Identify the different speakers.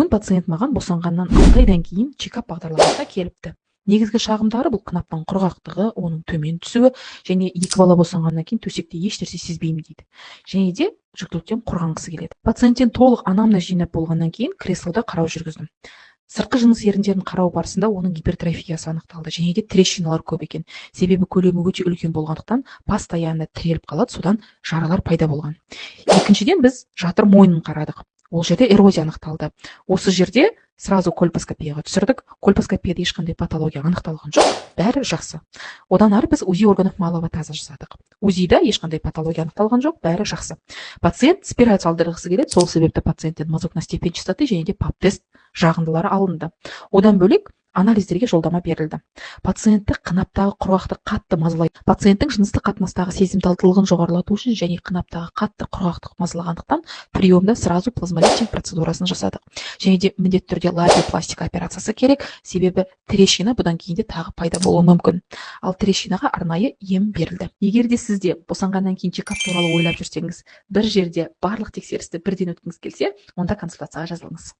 Speaker 1: Бүгін пациент маған босанғаннан 6 айдан кейін чекап бағдарламасына келіпті. Негізгі шағымдары бұл қынаптың құрғақтығы, оның төмен түсуі және екі бала босанғаннан кейін төсекте ешнәрсе сезбеймін дейді. Және де жүктіліктен қорғанғысы келеді. Пациенттен толық анамнез жинап болғаннан кейін креслода қарау жүргіздім. Сыртқы жыныс еріндерін қарау барысында оның гипертрофиясы анықталды және де трещиналар көп екен. Себебі көлемі өте үлкен болғандықтан, постоянно тіреліп қалады, содан жаралар пайда болған. Екіншіден, біз жатыр мойнын қарадық. Ол жерде эрозия анықталды. Осы жерде сразу кольпоскопияға түсірдік. Кольпоскопияда ешқандай патология анықталған жоқ, бәрі жақсы. Одан ары біз УЗИ органов малого таза жасадық. УЗИда ешқандай патология анықталған жоқ, бәрі жақсы. Пациент спираль салдырғысы келеді, сол себепті пациенттен мазок на степень чистоты және де ПАП тест жағындылары алынды. Одан бөлек, анализдерге жолдама берілді. Пациентті қынаптағы құрғақтық қатты мазалайды. Пациенттің жыныстық қатынастағы сезімталдылығын жоғарылату үшін және қынаптағы қатты құрғақтық мазалағандықтан, приемда сразу плазмолифтинг процедурасын жасадық. Және де міндетті түрде лабиопластика операциясы керек, себебі трещина бұдан кейін де тағы пайда болуы мүмкін. Ал трещинаға арнайы ем берілді. Егер де сіз де босанғаннан кейін чекап туралы ойлап жүрсеңіз, бір жерде барлық тексерісті бірден өткіңіз келсе, онда консультацияға жазылыңыз.